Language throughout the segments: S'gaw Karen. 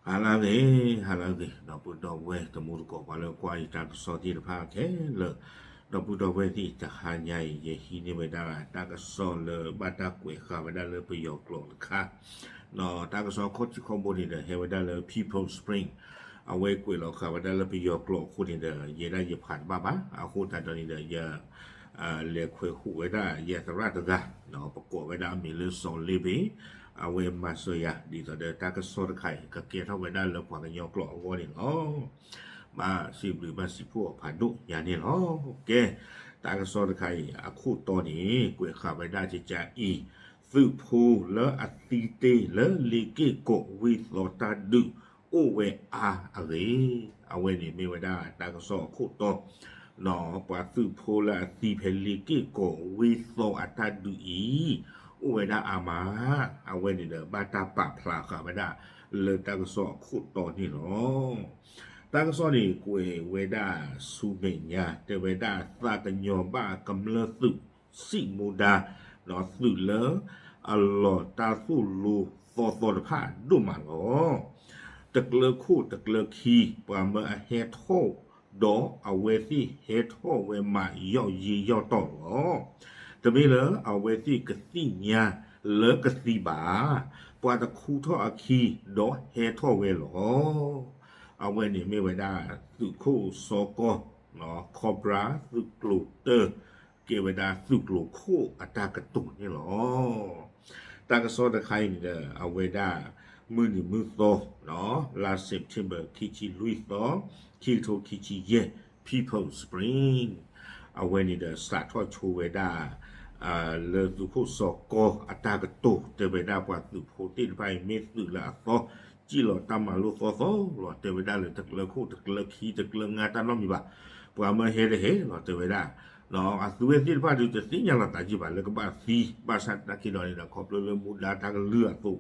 ဟါလၢအဂ့ၤ, ဟါလၢအဂ့ၤ ဒီပုၢ်ဒီဝဲၢ်တံၤသကိး ပှၤလၢကွၢ်ယတၢ်ကစီၣ်သ့ၣ်တဖၣ်ခဲလၢာ်, ဒီပုၢ်ဒီဝဲၢ်သ့ၣ် တဟါညါအံၤ ယဟံးန့ၢ်ဝဲဒၣ်တၢ်ကစီၣ်လၢဘၣ်တၢ်ကွဲးဃာ်ဝဲဒၣ်လၢပယီၤကျိာ်တခါ, ဒီးတၢ်ကစီၣ်ခီၣ်ထံးခီၣ်ဘိန့ၣ်ဒီး ဟဲဝဲဒၣ်လၢ People's Spring, အဝဲကွဲးလီၤဃာ်ဝဲဒၣ်လၢပယီၤကျိာ်အဃိန့ၣ်ဒီး ယဲဒၣ်ယဖးတဘၣ်ဘၣ်, အဃိသတးဒီးန့ၣ်ဒီး ယ လဲၤခွဲးဃုာ်ဝဲဒၣ်ယသရၣ်တဂၤ, ပကိးဝဲဒၣ်အမံၤလၢစီၤလ့ဘ့ၣ်, အဝဲမၤစၢၤယၤ ဒ်သိးဒီးတၢ်ကစီၣ်တခါအံၤ ကကဲထီၣ်ဝဲဒၣ်လၢပှၤကညီကျိာ်အဂီၢ်န့ၣ်လီၤ. ဘၣ်စံးဘျုးဘၣ်စံးဖှိၣ်အဖးဒိၣ်ညါန့ၣ်လီၤ. ကဲ, တၢ်ကစီၣ်တခါအံၤ အခိၣ်တီန့ၣ် ကွဲးဃာ်ဝဲဒၣ်ကကးအံၤ, သုးဖိလၢအသံတ့ၢ်လၢလ့ၤက့ၣ်ကီးဝ့ၢ်သီတၢ်ဒုး အိၣ်ဝဲအါအဂ့ၢ်, အဝဲန့ၣ်မ့ၢ်ဝဲဒၣ်တၢ်ကစီၣ်အခိၣ်တီ ပှၤသုးဖိလၢအသံဖဲလ့ၤက့ၣ်ကီးဝ့ၢ်သီအတၢ်ဒုးအံၤ အိၣ်ဝဲဒၣ်အါမး, အဝဲန့ၣ်ဒီးဘၣ်တၢ်ပာ်ဖျါဃာ်ဝဲဒၣ် လၢတၢ်ကစီၣ်အခိၣ်တီန့ၣ်လီၤ. တၢ်ကစီၣ်န့ၣ်ကွဲးဝဲဒၣ်ဆူမဲာ်ညါ တဲဝဲဒၣ်သးကညီၤဘၣ်ကမျၢၢ်သုး စံၣ်မူဒါ, သုးလၢအလီၤတၢ်သိၣ်လိသီသီတဖၣ်ဒိၣ်မးလီၤ. တကျၢၤခိၣ်တကျၢၤခံ ပှၤမၢအဟဲထီၣ် ဒီးအဝဲသ့ၣ်ဟဲထီၣ်ဝဲမးယီၢ်ယ့ယီၢ်တီၢ်လီၤ. တမ့ၢ်လၢအဝဲသ့ၣ်ကသ့ၣ်ညါလၢကသံဘၣ်, ပှၤတခူထီၣ်အခံ ဒီးဟဲထီၣ်ဝဲလီၤ. အဝဲန့ၣ်မ့ၢ်ဝဲဒၣ်သုးခိၣ်စီၤကီ, Cobra သုးကျိၤတၢ, ကဲဝဲဒၣ်သုးကျိၤခိၣ်အတၢ်ကတိၤန့ၣ်လီၤ. တၢ်ကစီၣ်တခါအံၤန့ၣ်ဒီး အဝဲဒၣ် မုၢ်နံၤမုၢ်သီ, လါ September ခံဆံလွံၢ်သီ, ခံကထိခံဆံယဲၢ်, People's Spring, အဝဲန့ၣ်ဒီးစးထီၣ်ဆိဝဲဒၣ် လၢသုးခိၣ်စီၤကီအတၢ်ကတိၤ တဲဝဲဒၣ်ပှၤသုးဖိသ့ၣ်တဖၣ်အံၤ မ့ၢ်သုးလၢအသီ စံၣ်လီၤတၢ်မၤလိသီသီလီၤ. တဲဝဲဒၣ်လၢတကျၢၤခိၣ်တကျၢၤခံတကျၢၤငါတၢ်နီတမံၤဘၣ်, ပှၤမၢဟဲတဟဲလီၤ တဲဝဲဒၣ်. အသုဝဲသ့ၣ်တဖၣ်ဒုးတသ့ၣ်ညါလီၤသးယံာ်ဘၣ်လၢကဘၣ်သံ, ဘၣ်ဆၣ်သနာ်က့ဒီးန့ၣ်ဒီး ခီဖျိလၢမူဒါတၢ်ကလုၢ်အသိး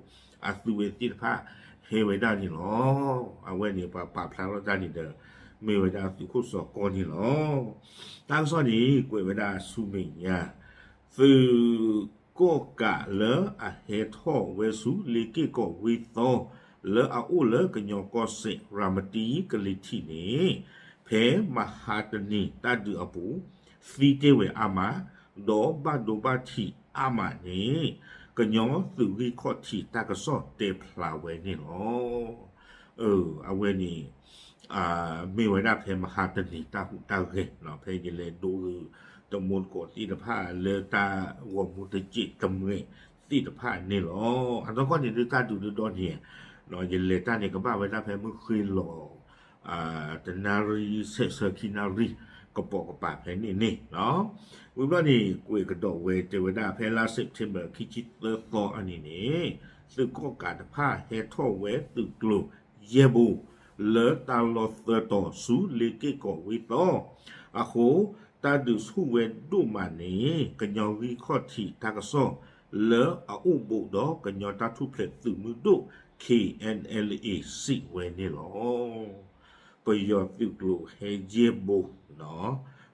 အသုးဝဲသ့ၣ်တဖၣ်ဟဲဝဲဒၣ်န့ၣ်လီၤ. အဝဲန့ၣ်ပှၤပာ်ဖျါထီၣ်တၢ်န့ၣ်ဒီး မ့ၢ်ဝဲဒၣ်သုးခိၣ်စီၤကီန့ၣ်လီၤ. တၢ်ကစီၣ်န့ၣ် ကွဲးဝဲဒၣ်ဆူမဲာ်ညါ, သုးကီၣ်ကးလၢအဟဲထီၣ်ဝဲဆူလ့ၤက့ၣ်ကီးဝ့ၢ်သီ လၢအအိၣ်လၢကညီကီၢ်စဲၣ် ရၤမတံကလံၤထံးန့ၣ် ဖဲမဟါတနံၤတၢ်ဒုးအပူၤ သံတ့ၢ်ဝဲအါမး, ဒီးဘၣ်ဒိဘၣ်ထံးအါမးန့ၣ် ကညီသုးဂံၢ်ခီၣ်ထံးတၢ်ကစီၣ်တဲဖျါဝဲန့ၣ်လီၤ. အဝဲန့ၣ် မ့ၢ်ဝဲဒၣ်ဖဲမဟါတနံၤတၢ်ဟူးတၢ်ဂဲၤ ဖဲယလဲၤဒိးဂုာ်တံၤသကိးသ့ၣ်တဖၣ်လၢတၢ်ဂီၤမူတစဲးတမှဲးသ့ၣ်တဖၣ်န့ၣ်လီၤ. အနီၢ်ကီၢ်န့ၣ်ဒုးတၢ်ဒုးဒုးဒီန့ၣ် ယလဲၤတၢ်န့ၣ် ကဘၣ်ဝဲဒၣ်ဖဲမုၢ်ဃ့လီၤ တနၣ်ရံၣ်ဆဲးဆၢခံနၣ်ရံၣ် ကပိာ်ကပၤဖဲန့ၣ်န့ၣ်လီၤ. ဝံၤဘျီန့ၣ် ကွဲးကဒီးဝဲတဲဝဲဒၣ်ဖဲလါ September ခံဆံသၢသီအနံၤန့ၣ် သုးကီၣ်ကးတဖၣ်ဟဲထီၣ်ဝဲသုးကျိၤယဲၢ်ဘိ လၢတၢ်လီၢ်သၢတီၤဆူလ့ၤက့ၣ်ကီးဝ့ၢ်သီ အဃိ တၢ်ဒုးဆူၣ်ဝဲဒိၣ်မးန့ၣ် ကညီဂံၢ်ခီၣ်ထံးတၢ်ကစီၣ် လၢအအိၣ်ဘူးဒီးကညီတၢ်ထူၣ်ဖျဲးသုးမုၢ်ဒိၣ် KNLA စံးဝဲန့ၣ်လီၤ. ပယီၤသုးကျိၤဟဲယဲၢ်ဘိ,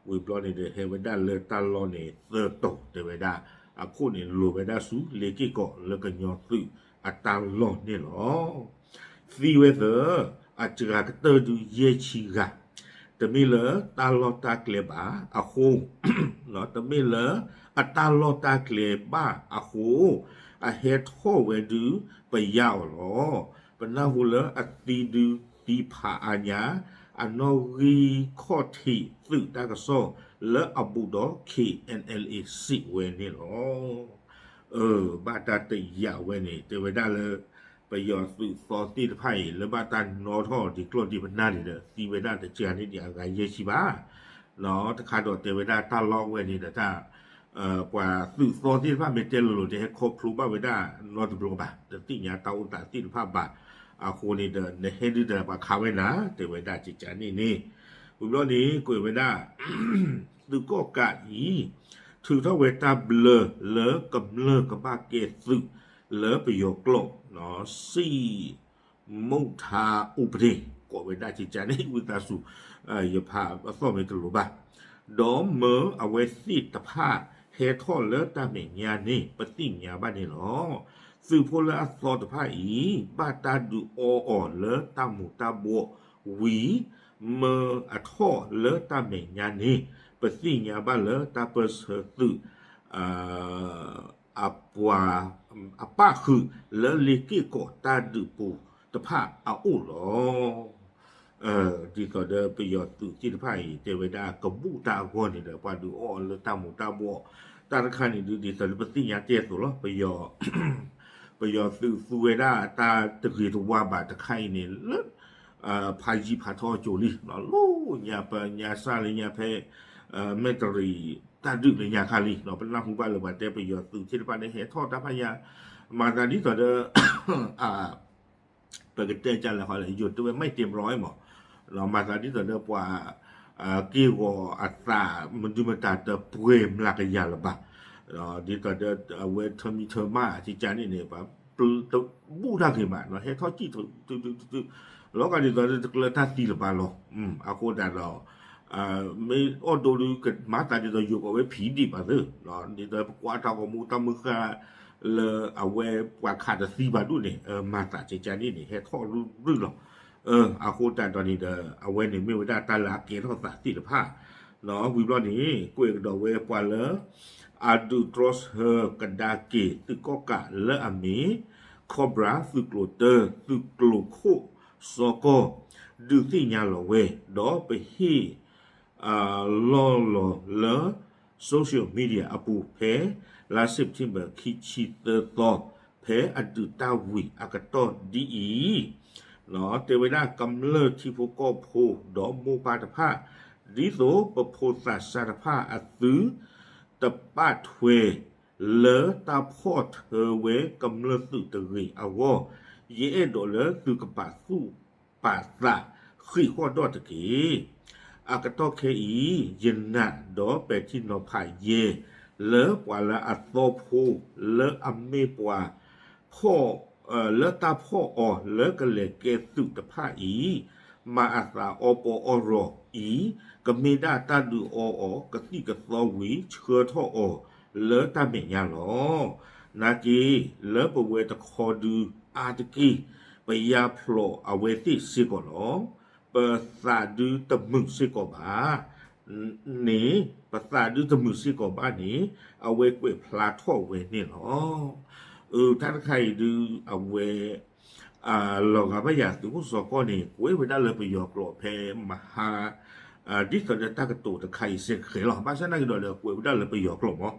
ဝံၤဘျီန့ၣ်ဒီး ဟဲဝဲဒၣ်လၢတၢ်လီၢ်န့ၣ်သၢတီၤ တဲဝဲဒၣ်, အခိၣ်န့ၣ် လိၤဝဲဒၣ်ဆူလ့ၤက့ၣ်ကီးလၢကညီသုးအတၢ်လီၢ်န့ၣ်လီၤ. သံဝဲသၢ, အစှၤကတၢၢ်ဒုးယဲၢ်ဆံဂၤ, တမ့ၢ်လၢတၢ်လီၢ်တၢ်ကျဲဘၣ်အဃိ တမ့ၢ်လၢအတၢ်လီၢ်တၢ်ကျဲဘၣ်အဃိ အဟဲထီၣ်ဝဲဒုးပယါအီၤလီၤ. ပနၢ်ဟူလၢအသံဒုးသံဖးအါညါ, အနီၣ်ဂံၢ်ခီၣ်ထံးသုးတၢ်ကစီၣ်လၢအဘူးဒီး KNLA စံးဝဲန့ၣ်လီၤ. ဘၣ်တၢ်တယာ်ဝဲန့ၣ် တဲဝဲဒၣ်လၢ ပယီၤသုးသီသ့ၣ်တဖၣ်အံၤ လၢဘၣ်တၢ်နီထီၣ်ဒံးကျီၢ်ဒံးပနၢ်န့ၣ်ဒီး သံဝဲဒၣ်တစှၤန့ၢ်ဒံးအဂၤယဲၢ်ဆံဘၣ်. တခါဒီးတဲဝဲဒၣ်တၢ်လီၢ်ဝဲန့ၣ်ဒီးတၢ် ပှၤသုးသီသ့ၣ်တဖၣ်မ့ၢ်တဲလိၤလိၤ တဟဲခီဖျိဘၣ်ဝဲဒၣ်နီတဘျီဘၣ်, တသ့ၣ်ညါတၢ်အိၣ်သးသ့ၣ်တဖၣ်ဘၣ်. အဃိန့ၣ်ဒီး နဟဲဒုးဒီးပှၤခးဝဲနၤ တဲဝဲဒၣ်ကကန့ၣ်န့ၣ်. ဝံၤဘျီန့ၣ် ကွဲးဝဲဒၣ် သုးကီၣ်ကးအံၤ ထုးထီၣ်ဝဲတၢ်ဘျၢလၢကမျၢၢ်ကဘၣ်ကဲသုးလၢပယီၤကျိာ် စံၣ် မုၢ်ထါအူပဒ့ၣ် ကိးဝဲဒၣ်ကကန့ၣ် ဝံသးစူၤ ယဖးအသီၣ်မ့ၢ်တလိၤဘၣ်, ဒီးမၢအဝဲသ့ၣ်တဖၣ်ဟဲထီၣ်လၢတၢ်မဲာ်ညါန့ၣ် ပသ့ၣ်ညါဘၣ်န့ၣ်လီၤ. သုးဖိလၢအသီတဖၣ်အံၤ ဘၣ်တၢ်ဒုးအီအီၤလၢတၢ်မူၤတၢ်ဘှီးဝံၤ မၢအထီၣ်လၢတၢ်မဲာ်ညါန့ၣ် ပသ့ၣ်ညါဘၣ်လၢတၢ်ပၢၢ်ဆၢသုး အပှၤ အပၣ်ဃုာ်လၢလ့က့ၢ်ကီးတၢ်ဒုးပူၤတဖၣ်အအိၣ်လီၤ. ဒ်သိးဒီးပယီၤသုးသ့ၣ်တဖၣ်အံၤ တဲဝဲဒၣ်ကဘူၣ်တၢ်အဂီၢ်န့ၣ်ဒီး ပှၤဒုးအီအီၤလၢတၢ်မူၤတၢ်ဘှီး တၢ်တခါန့ၣ်ဒုး ဒ်သိးဒီးပသ့ၣ်ညါတဲအသိးလီၤ. ပယီၤ ပယီၤသုးသူဝဲဒၣ်တၢ်တဂ့ၤတဝါဘၣ်တခါအံၤန့ၣ် လၢ ဖးယံာ်ဖးထီအစိၤလံ လီၤညါပညါစၢ်လၢညါဖဲ မဲၢ်တရံးတၢ်ဒုးလၢညါခါလံ ပနၢ်ဟူဘၣ်လၢပှၤတဲပယီၤသုးသ့ၣ်တဖၣ်န့ၣ် ဟဲထီၣ်တၢ်ဖးယံာ် မၤသးဒ်သိးဒီး ပကတဲကလဲၣ်ဃီလဲၣ် ယိၤတဲဝဲ မိုက်တင်မရော မး မၤသးဒ်သိးဒီးပှၤ က့ၢ်ဂီၤအသး မဒုမတၤတပှဲၤမျးကယၤလၢၤဘၣ် ဒ်သိးဒီးအဝဲထၢမံထၢမး ကကန့ၣ်န့ၣ် ပ တဘူၣ်တၢ်ဂ့ၤမး ဟဲထီၣ်စံၣ် လီၤဂာ်ဒ်သိးဒီးတကျၢၤတၢ်သံလၢၤဘၣ်လီၤ. အဃိသတးဒီး မ့ၢ်အိၣ်ဒိဒုးကမၤသးဒ်သိးယိၤကီးဝဲဖံးဒံးဘၣ်သ့ ဒ်သိးပကွၢ်တၢ်ဂီၤမူတၢ်မုၢ်ဃၢ်လၢအဝဲပှၤခးတသံဘၣ်ဒိၣ်န့ၣ် မၤသးကကန့ၣ်န့ၣ် ဟဲထီၣ်ရုၢ်ရုၢ်လီၤ. အဃိသတးဒီးန့ၣ်ဒီး အဝဲန့ၣ်မ့ၢ်ဝဲဒၣ်တၢ်လၢအကဲထီၣ်သးသ့ၣ်တဖၣ် ဝံၤဘျီန့ၣ် ကွဲးကဒီးဝဲပှၤလၢ အဒုးတြီဆၢကဒါက့ၤသုးကီၣ်ကးလၢအမ့ၢ် Cobra သုးကျိၤတၢ သုးကျိၤခိၣ်စီၤကီၢ် ဒုးသ့ၣ်ညါလီၤဝဲ ဒီးပဟ့ၣ် လီၢ်လီၤလၢ social media အပူၤဖဲ လါ September ခံဆံသၢသီ ဖဲအဒုးတၢ်ဝံၤအကတီၢ်ဒ်အံၤ တဲဝဲဒၣ်ကမျၢၢ်ထံဖိကီၢ်ဖိဒီးမိၢ်ပၢ်တဖၣ် ဒ်သိးပဖိသးစၢ်တဖၣ်အသု တပာ်ထွဲ လၢတၢ်ဖီၣ်ထၢဝဲကမျၢၢ်သုးတဂ့ၤအဂီၢ် ယအဲၣ်ဒိးလၢသုကပာ်သူၣ်ပာ်သးဃ့ၢ်ဃီၣ်ဒီၣ်တက့ၢ်. အကတီၢ်ခဲအံၤ ယနာ်ဒီးပဲာ်ထံနီၤဖးယဲ လၢပှၤလၢအသီဖိလၢအမ့ၢ်ပှၤ ဖီၣ် လၢတၢ်ဖီၣ်အီၤလၢကလဲၤကဲသုးတဖၣ်အံၤ မၤအသးအီပီအီရီၤအံၤ ကမ့ၢ်ဒၣ်တၢ်ဒုးအီအီၤကသံၣ်ကသီဝံၤ ဆှၢထီၣ်အီၤလၢတၢ်မဲာ်ညါလီၤ. နာ်က့ လၢပဝဲတခီဒုးအါတက့ၢ် ပယါဖျိးအဝဲသ့ၣ်စ့ၢ်ကီးလီၤ. ပသးဒုတမုာ်စ့ၢ်ကီးဘၣ် န့ၣ် ပသးဒုတမုာ်စ့ၢ်ကီးဘၣ်န့ၣ် အဝဲကွဲးဖျါထီၣ်ဝဲန့ၣ်လီၤ. အတၢ်တခါအံၤဒုး အဝဲ လီၤဂာ်ဘၣ်ယၤသုးခိၣ်စီၤကီၢ်န့ၣ် ကွဲးဝဲဒၣ်လၢပယီၤကျိာ်ဖဲမဟါ ဒ်သိးဒီးတၢ်ကတိၤတခါအံၤစဲးဃဲးလီၤ. ဘၣ်ဆၣ်သနာ်က့ဒီး ကွဲးဝဲဒၣ်လၢပယီၤကျိာ်မး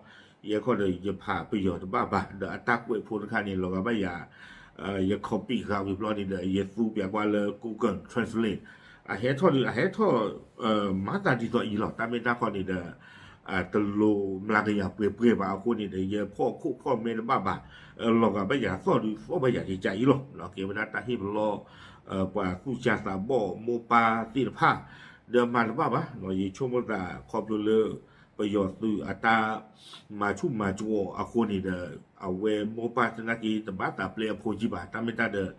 ယဲခီဒီးယဖးပယီၤတဘၣ်ဘၣ် ဒီးအတၢ်ကွဲးဖိတခါန့ၣ် လီၤဂာ်ဘၣ်ယၤ ယ copy ဃာ်ဝံၤဘျီန့ၣ်ဒီး ယသူပၠးကွၢ်လၢ Google Translate အဟဲထီၣ်ဒုး အဟဲထီၣ် မၤသးဒ်သိးအံၤလီၤ. တၢ်မ့ၢ်တၢ်ခီန့ၣ်ဒီး တလိၤမျးကယၤပှဲၤပှဲၤဘၣ်အဃိန့ၣ်ဒီး ယဖီၣ်ခိၣ်ဖီၣ်မဲတဘၣ်ဘၣ် လီၤဂာ်ဘၣ်ယၤသီၣ်ဒုးသီၣ်ဘၣ်ယၤကကးအံၤလီၤ. ကဲဝဲဒၣ်တၢ်ဟ့ၣ်ပလီၢ် ပှၤသူၣ်စၢ်သးဘီၣ်မိၢ်ပၢ်သ့ၣ်တဖၣ် ဒီးမၤတဘၣ်ဘၣ် ယဆိကမိၣ်သးခီဖျိလၢ ပယီၤသုးအတၢ်မၤဆူၣ်မၤကဝီၤအဃိန့ၣ်ဒီး အဝဲမိၢ်ပၢ်သနာ်က့တဘၣ်သးပျဲအဖိကံဘၣ် တၢ်မ့ၢ်တၢ်ဒီး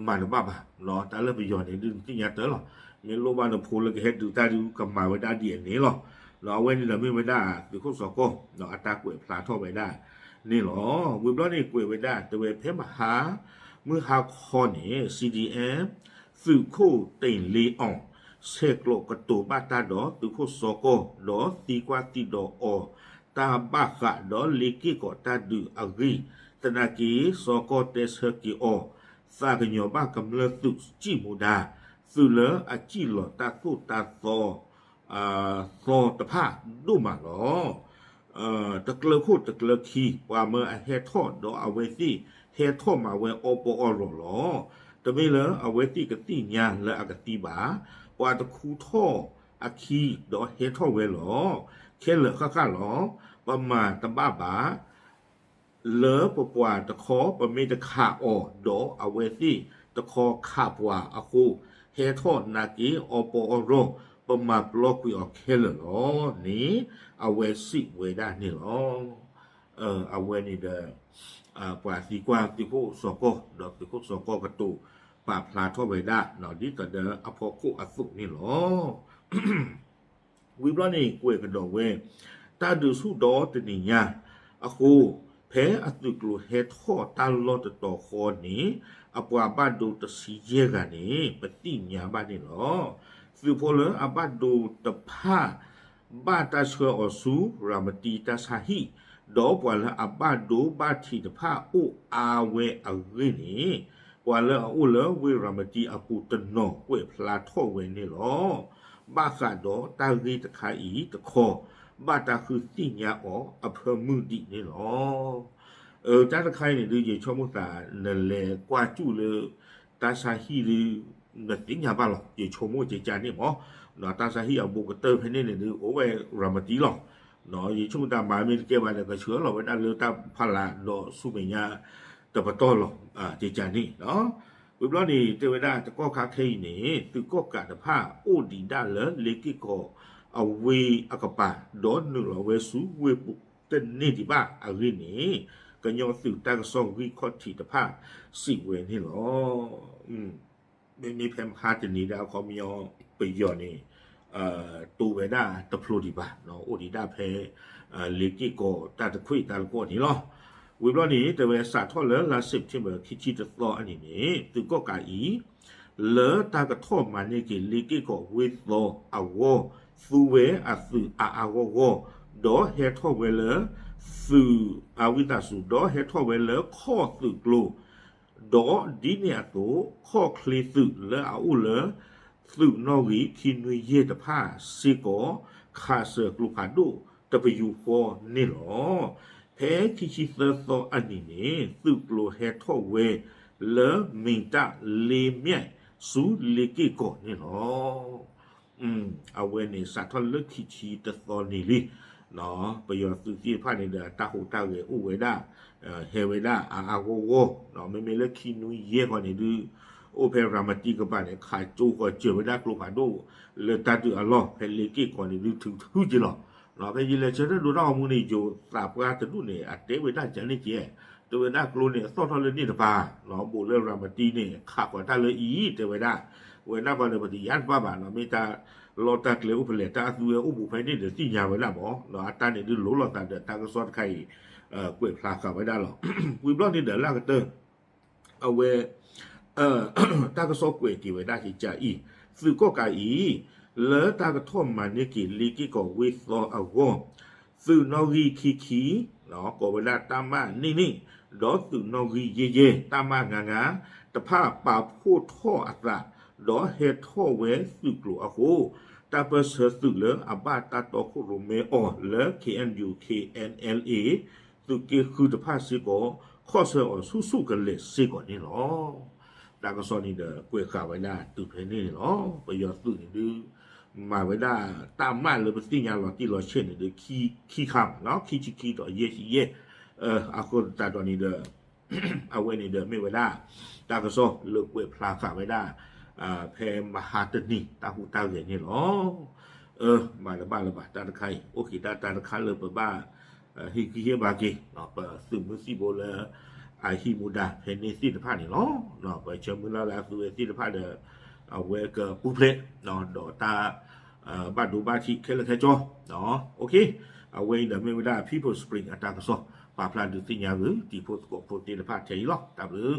မၤတဘၣ်ဘၣ် တၢ်လၢပယီၤန့ၣ်ဒုးသ့ၣ်ညါတၢ်လီၤ. မ့ၢ်လိၣ်ဘၣ်ဒီးဖိလၢကဟဲဒုးတၢ်ဒုးကမၤဝဲဒၣ်ဒ်အန့ၣ်လီၤ. အဝဲန့ၣ်ဒီးမ့ၢ်ဝဲဒၣ်သုးခိၣ်စီၤကီၢ် အတၢ်ကွဲးဖျါထီၣ်ဝဲဒၣ်န့ၣ်လီၤ. ဝံၤဘျီန့ၣ်ကွဲးဝဲဒၣ် တဲဝဲဖဲမဟါ မုၢ်ဟါခီန့ၣ် CDM သုးခိၣ်တ့ၢ်လ့အီၤ ဆဲးကျိးကတိၤဘၣ်တၢ်ဒီးသုးခိၣ်စီၤကီၢ် ဒီးသံကွၢ်သံဒိးအီၤ တၢ်ဘၣ်ဃးဒီးလ့က့ၢ်ကီးတၢ်ဒုးအဂ့ၢ် သနာ်က့ စီၤကီၢ်တဲဆၢက့ၤအီၤ သးကညီၤဘၣ်ကမျၢၢ်သုးစံၣ်မူဒါ သုးလၢအစံၣ်လီၤတၢ်သိၣ်တၢ်သီ သီတဖၣ်ဒိၣ်မးလီၤ. တကျၢၤခိၣ်တကျၢၤခံ ပှၤမၢအဟဲထီၣ်ဒီးအဝဲသ့ၣ်ဟဲထီၣ်မၤဝဲအီပီအီရီၤလီၤ. တမ့ၢ်လၢအဝဲသ့ၣ်ကသ့ၣ်ညါလၢအကသံဘၣ်. ပှၤတခူထီၣ်အခံဒီးဟဲထီၣ်ဝဲလီၤ. ခဲလၢာ်ဃၣ်ဃၣ်လီၤ. ပမၤတဘၣ်ဘၣ် လၢပပှၤတခီ ပမ့ၢ်တခးအီၤ ဒီးအဝဲသ့ၣ်တခီခးပှၤအဃိ ဟဲထီၣ်နာ်က့အီပီအီရီၤ ပမၤပျီကွံာ်အီၤခဲလၢာ်လီၤန့ၣ် အဝဲစံးဝဲဒၣ်န့ၣ်လီၤ. အဝဲန့ၣ်ဒီး ပှၤသံကွၢ်သုးခိၣ်စီၤကီၢ် ဒီးသုးခိၣ်စီၤကီၢ်ကတိၤပာ်ဖျါထီၣ်ဝဲဒၣ် ဒ်သိးဒီးအဖီခိၣ်အသိးန့ၣ်လီၤ. ဝံၤဘျီန့ၣ်ကွဲးကဒီးဝဲ တၢ်ဒုးဆူၣ်ဒီတနံၤညါအဃိ ဖဲအသုးကျိၤဟဲထီၣ်တၢ်လီၢ်တတီၤဃီန့ၣ် အပှၤဘၣ်ဒိတဆံယဲၢ်ဂၤန့ၣ် ပသ့ၣ်ညါဘၣ်န့ၣ်လီၤ. သုးဖိလၢအဘၣ်ဒိတဖၣ် ဘၣ်တၢ်ဆှၢအီၤဆူ ရၤမတံတၢ်ဆါဟံၣ်, ဒီးပှၤလၢအဘၣ်ဒိဘၣ်ထံးတဖၣ်အိၣ်အါဝဲအဂ့ၢ်န့ၣ် ပှၤလၢအအိၣ်လၢဝ့ၢ်ရၤမတံအပူၤတနီၤကွဲးဖျါထီၣ်ဝဲန့ၣ်လီၤ. ဘၣ်ဃးဒီးတၢ်ဂ့ၢ်တခါအံၤတခီ ဘၣ်တၢ်ဃုသ့ၣ်ညါအီၤအဖၢမုၢ်ဒံးန့ၣ်လီၤ. အတၢ်တခါအံၤန့ၣ်ဒုး ယဆိကမိၣ်သး နလဲၤကွၢ်စူၣ်လၢ တၢ်ဆါဟံၣ်ဒုး နသ့ၣ်ညါဘၣ်လီၤ. ယဆိကမိၣ်ကကန့ၣ်မး တၢ်ဆါဟံၣ်အဘူးကတၢၢ်ဖဲန့ၣ်န့ၣ်ဒုး အိၣ်ဝဲရၤမတံလီၤ. ယဆိကမိၣ်တၢ်မၤမ့ၢ်တကဲဘၣ်ဒီး ကဆှၢလီၤဝဲဒၣ်လၢတၢ်ဖီလာ်ဒီးဆူမဲာ်ညါတပတီၢ်လီၤ. ကကန့ၣ် ဝံၤဘျီန့ၣ် တဲဝဲဒၣ်တကီၢ်ခါခဲအံၤန့ၣ် သုးကီၣ်ကးတဖၣ်အိၣ်ဒံးဒၣ်လၢလ့က့ၢ်ကီးအဝ့ၢ်အကပၤ ဒီးနုာ်လီၤဝဲဆူဝ့ၢ်ပူၤတန့ၢ်ဒံးဘၣ်အဂ့ၢ်န့ၣ် ကညီသုးတၢ်ကစီၣ်ဂံၢ်ခီၣ်ထံးတဖၣ်စံးဝဲန့ၣ်လီၤ. မ့မ့ၢ်ဖဲမဟါတနံၤဒၣ်အခီပညီ ပယီၤန့ၣ် တိဝဲဒၣ်တဖျိဒံးဘၣ် အိၣ်ဒံးဒၣ်ဖဲ လ့က့ၢ်ကီးတၢ်တခွံၣ်တၢ်တကီၢ်န့ၣ်လီၤ. ဝံၤဘျီန့ၣ် တဲဝဲစးထီၣ်လၢလါ September ခံဆံတသီအနံၤန့ၣ် သုးကီၣ်ကးအံၤ လၢတၢ်ကထီၣ်မၤန့ၢ်က့ၤလ့က့ၢ်ကီးဝ့ၢ်သီအဂီၢ် သူဝဲအသုးအါအါဂီၢ်ဂီၢ် ဒီးဟဲထီၣ်ဝဲလၢ သုး အဝံသးစူၤ ဒီးဟဲထီၣ်ဝဲလၢခီၣ်သုးကျိၤ ဒီးဒ်န့ၣ်အသိး ခီၣ်ချ့သုးလၢအအိၣ်လၢ သုးနီၣ်ဂံၢ်ခံနွံယဲၢ်တဖၣ်စ့ၢ်ကီး ခးစၢၤကျိဖးဒိၣ်တပယူာ်ဃီန့ၣ်လီၤ. ဖဲခံဆံသၢသီအနံၤန့ၣ် သုးကျိၤဟဲထီၣ်ဝဲ လၢမ့ၢ်တၢ်လ့မၠဲၣ်ဆူလ့က့ၢ်ကီးန့ၣ်လီၤ. အဝဲန့ၣ်စးထီၣ်လၢခံဆံတသီန့ၣ်လံ. ပယီၤသုးသ့ၣ်တဖၣ်န့ၣ်ဒီး တၢ်ဟူးတၢ်ဂဲၤအိၣ်ဝဲဒၣ် ဟဲဝဲဒၣ်အါအါဂီၢ်ဂီၢ်, မ့မ့ၢ်လၢခံနွံယဲၢ်ဃီန့ၣ်ဒုး အိၣ်ဖဲရၤမတံကပၤန့ၣ် ခးကၠိဃီၤစၢၤဝဲဒၣ်ကျိဖးဒိၣ် လၢတၢ်ဒုးအလီၢ် ဖဲလ့က့ၢ်ကီးန့ၣ်ဒုး ထုးထုးက့ၤလီၤ. ဖဲယလဲၤဆၢထၢၣ်ဒိတၢ်ဂီၤမူန့ၣ် ယိၤသးပှၢ်တဒူၣ်န့ၣ် အတဲဝဲဒၣ်ကန့ၣ်ကဲ, တဲဝဲဒၣ်ကျိန့ၣ် အသီၣ်ထီၣ်လၢန့ၣ်တပၤ, ဘူးလၢရၤမတံန့ၣ် ခးဃီၤတၢ်လၢအံၤ တဲဝဲဒၣ်, ဝဲဒၣ်ဃီဒီး ပတယါတဘၣ်ဘၣ်နီၤ, မ့ၢ်တၢ်လီၢ်တၢ်ကျဲအိၣ်ဖဲလဲၣ် တၢ်အသူဝဲအိၣ်ဘူးဖဲန့ၣ်ဒီးသ့ၣ်ညါဝဲဒၣ်မး, အတၢ်န့ၣ်ဒုးလိၤလိာ်သးဒီးတၢ်ကစီၣ်တခါအံၤ ကွဲးဖျါဃာ်ဝဲဒၣ်လီၤ. ဝံၤဘျီန့ၣ်ဒီးလၢကတၢၢ် အဝဲ တၢ်ကစီၣ်ကွဲးက့ၤဝဲဒၣ်ကကအံၤ, သုးကီၣ်ကးအံၤ လၢတၢ်ကထီၣ်မၤန့ၢ်က့ၤလ့က့ၢ်ကီးဝ့ၢ်သီအဂီၢ်, သုးနီၣ်ဂံၢ်ခံခံ ကိးဝဲဒၣ်တၢ်မၣ်န့ၣ်န့ၣ်, ဒီးသုးနီၣ်ဂံၢ်ယဲၢ်ယဲၢ် တၢ်မၣ်ငါးငါး တဖၣ်ပာ်ဖှိၣ်ထီၣ်အသး ဒီးဟဲထီၣ်ဝဲသုးကျိၤအဃိ, တၢ်ပၢၢ်ဆၢသုးလၢအဘၣ်တၢ်တီခိၣ်ရိၣ်မဲအီၤလၢ K N U K N L A သုးက့ဃုတဖၣ်စ့ၢ်ကီး ခီၣ်ဆၢအီၤဆူၣ်ဆူၣ်ကလဲာ်စ့ၢ်ကီးန့ၣ်လီၤ. တၢ်ကစီၣ်န့ၣ်ဒီးကွဲးဃာ်ဝဲဒၣ်တုၤဖဲန့ၣ်န့ၣ်လီၤ. ပယီၤသုးန့ၣ်ဒုး မၤဝဲဒၣ်တၢ်မၣ်လၢပသ့ၣ်ညါလီၤတံၢ်လီၤဆဲးန့ၣ်ဒီး ခံခါမးနီၤ, ခံဆံခံဒီးယဲၢ်ဆံယဲၢ်, အဃိသတးဒီးန့ၣ်ဒီး အဝဲန့ၣ်ဒီးမ့ၢ်ဝဲဒၣ် တၢ်ကစီၣ်လၢကွဲးဖျါဃာ်ဝဲဒၣ် ဖဲမဟါတနံၤ တၢ်ဟူးတၢ်ဂဲၤန့ၣ်လီၤ. မၤတဘၣ်လၢၤဘၣ် တၢ်တခါအံၤ အိၣ်က့ၤဒၣ်တၢ်တခါလၢပဘၣ် ဟ့ၣ်ဂံၢ်ဟ့ၣ်ဘါက့ၤ ပသုးမုၢ်သံၣ်ဘိလၢ အဟံးမူဒါဖဲန့ၣ်သ့ၣ်တဖၣ်န့ၣ်လီၤ. ပဆၢမုၢ်လၢ်လၢအသုးဝဲသ့ၣ်တဖၣ်ဒီး အဝဲကပူၤဖျဲး ဒီးတၢ် ဘၣ်ဒိဘၣ်ထံးခဲလၢာ်ခဲဆ့, အဝဲအံၤဒီးမ့ၢ်ဝဲဒၣ် People Spring အတၢ်ကစီၣ် ပာ်ဖျါဒုးသ့ၣ်ညါဂ့ၤ တံၤဖိသကိးဖိသ့ၣ်တဖၣ်ထဲအံၤလီၤ. တၢ်ဘျုး